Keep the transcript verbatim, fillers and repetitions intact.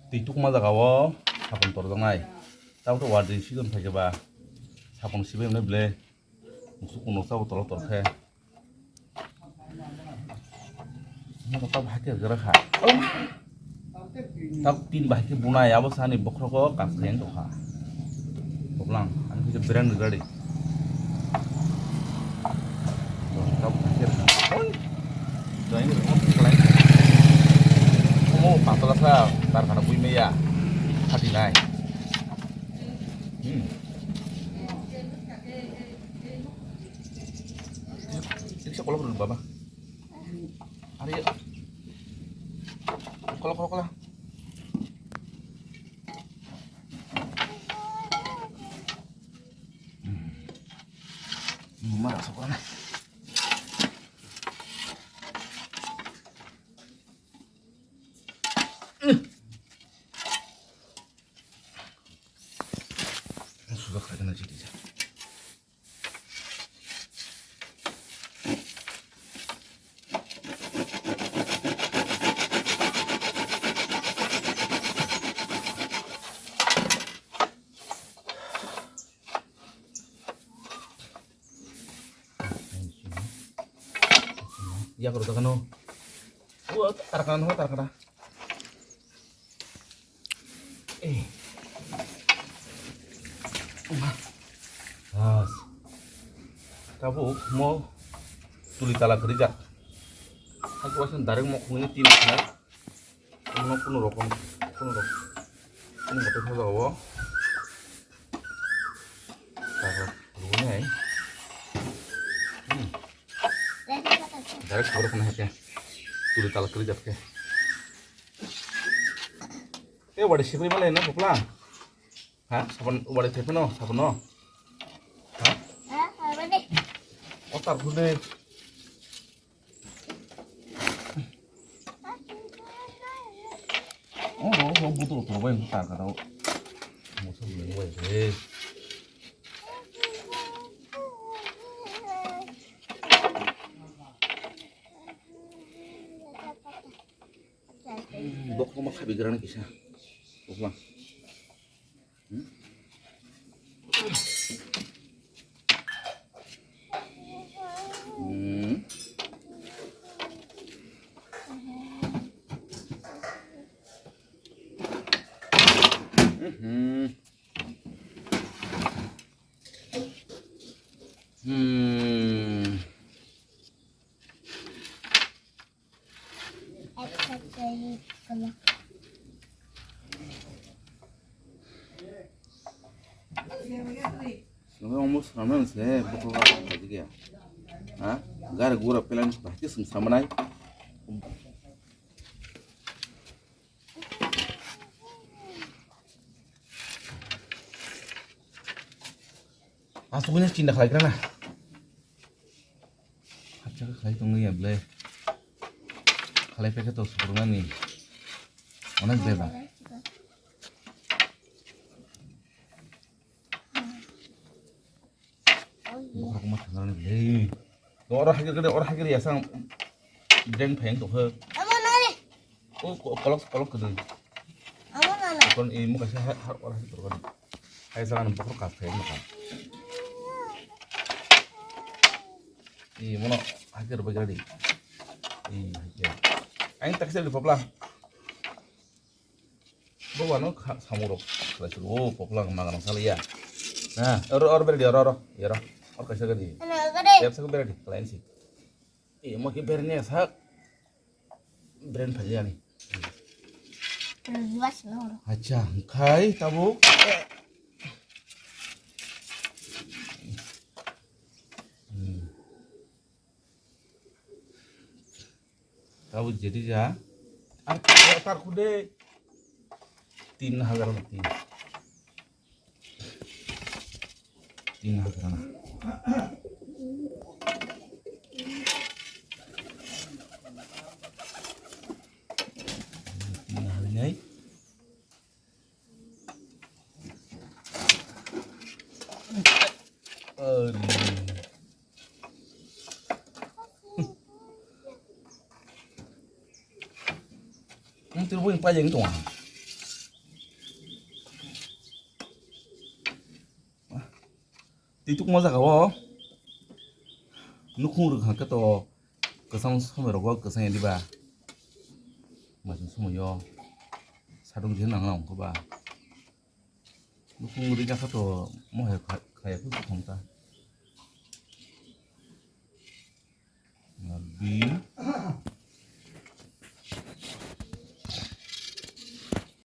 Twi tukma jaga o sapung torjaknai. Tabuk to wardi season phaikhe ba sapung sibai hwnwi ble. Musuk kuno sabo tolo tol khe. Mo to tab hai khe gara kha. Tab tin bahai khe bunai abo sani bokhrogo kas khe yang tokha. Koplang, ang khe brand ni gari. Tab hai khe. Oi. Doi ni mo khlai. Mo patala sa tar kana bui meya. Hati nai. Hmm. Riksa kolok rw baba. Ari. Kolok kolok kolok. Hmm. Mama rasa kolok. Sudah kena jadi. Yak rw dakano. Wa, tarakana, tarakana. Eh. Bas. Tabuk mo tuli tala kwrwijak. Hakhe waisa direct mo khungni tin khna. Mo kuno rokom, kuno rokom. Kuno motor saja o. Tarak rwni hai. Hmm. Direct khoro khna hakhe. Tuli tala kwrwijak khe. E wadi sikri malai na kopla. Ha, sabon wadi tepe no, sabon no. Ha? O tar khule. O ro ro butu ro bai tar ka dao. Mo sabon bai. Bokma khabigrana kisa. Bokma. Hmm? Hmm. Mhm. Hmm. Swnamwi omo swnamnani se bokhok kha khaijak ya. Ha? Gari gura plan bahai khe swng samanai. Aswk wngya chinta khlai kra na. Hapsa khe khlai tongwi ya ble. Khlai paikhe to sukrunani. Onek bebak. Bokhok ma thangrani ble. Oro hagir gede, oro hagir ya sang dreng phayang tokhe. Amo nani. O ko-, kolok, kolok kedeng. Amo nana. Kon ini muka saya har, har ora itu kan. Hai sana bokhok kas phayang maka. Ih, mono hagir bagir di. Ih, hagir. Aing taksi di popla. Bo wano kha-, samung rok khlai suru. O popla magang salaiya. Na, or, or berdi, or, or, or. Or kaisa gadi. Ano gadi. Yap sa berdi, khlai si. Ih, mo ki berni sak. Brand phailiya ni. Rwjak sino oro. Acha, khai tabuk. Hmm. Tabuk jadi ja. Ar tar kude. Tin hajar na tin. Tin hajar na. Tin hajar nai. Ang tiro bo yang pajeng tong. Twi tukma jaga o nukhung rwkha khe to kwchang somoi rogo kwchang ya diba? Masing somoi o sadung je nang nang khe ba. Nukhung rwkha khe to mohai kha-, khaya khe